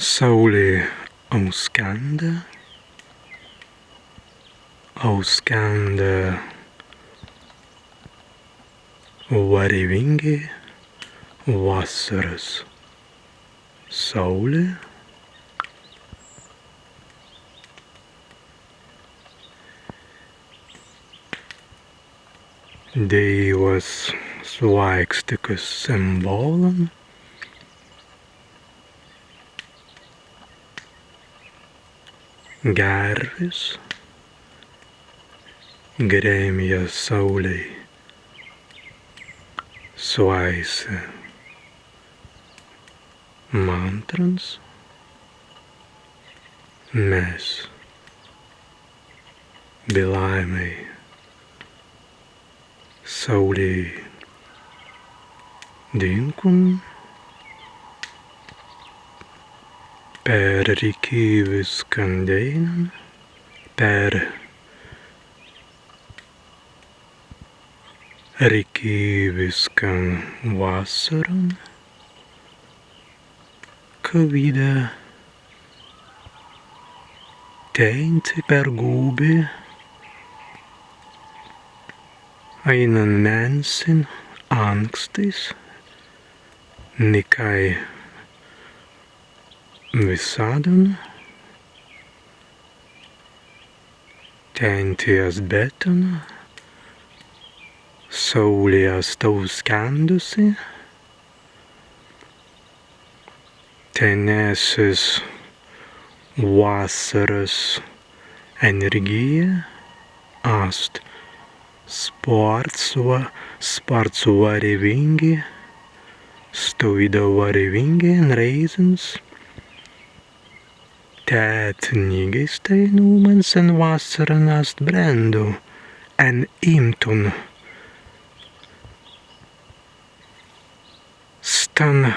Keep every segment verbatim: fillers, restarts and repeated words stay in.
Saūli auskānda, auskānda warewīngi wassaras saūli. Dēiwas swāikstikas simbōlan. Gērwis grēmja saūlei swāise mantrans. Mes bilāimai saūlei dīnkun per rikīwiskan dēinan, per rikīwiskan wassaran, kawīda tēnti pergūbi aīnan mēnsin ānkstais, nikāi wisaddan. Tēnti ast bētan, saūli ast auskāndusi. Tenesses wassaras enērgija ast spārts wa-, spārts warewīngi, stawīda warewīngi en rēizans. Tēt niggeistai nūmans en wassaran ast brendu en īmtun stan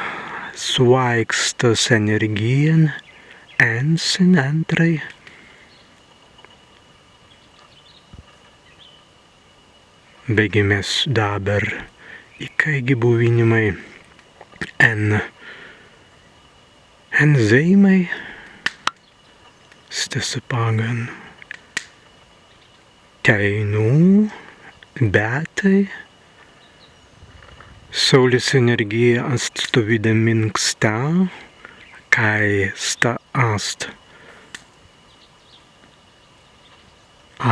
swāikstas enērgijan en sin ēntrai. Beggi mes dabber ikāigi buwinnimai en, en zemmai, stesse paggan. Teinū bētai saūlis enērgija ast stawīda minksta, kāi sta ast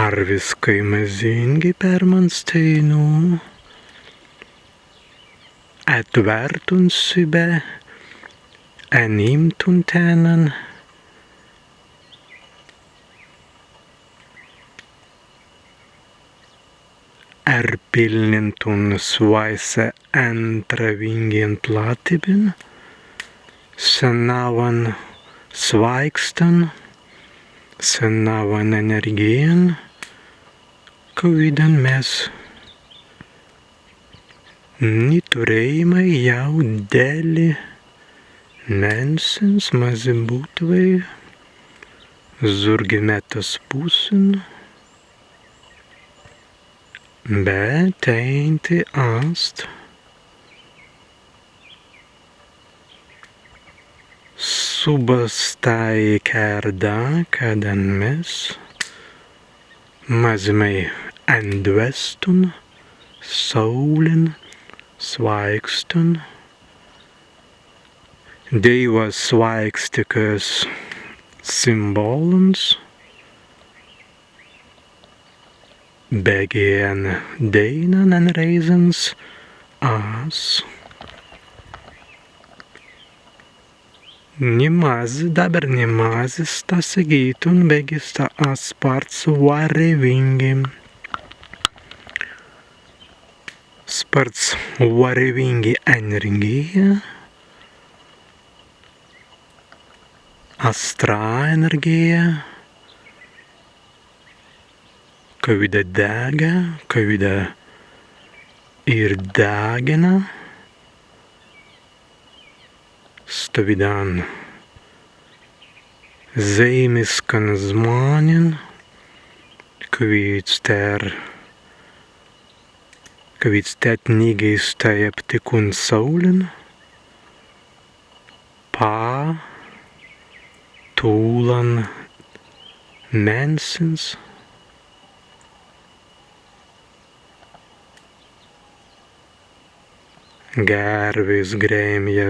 arwiskai mazīngi per mans teinū etwērtun si be enīmtun tennan, erpilnintun swāise ēntrawīngin plattibin, sen nawwan swāikstan, sen nawwan enērgijan, kawīdan mes ni turēimai jāu delli mēnsins, mazzi būtwei zūrgi mettas pussin. Be teinū ast subbai stāi kērda, kaddan mes mazzimai endwestun saūlin swāikstan, Dēiwa swāikstikas simbōlans, beggi en dēinan, en rēizans as ni mazzi, dabber ni mazzi sta segītun, beggi sta as spārts warewīngi. Spārts warewīngi enērgija, astrā enērgija, kawīda degga, kawīda īr degginna stawīdan zemmiskan zmānin, kwēi tēr, kwēi tēt niggeistai aptikun saūlin, pa tūlan mēnsins. Gerwis grēmja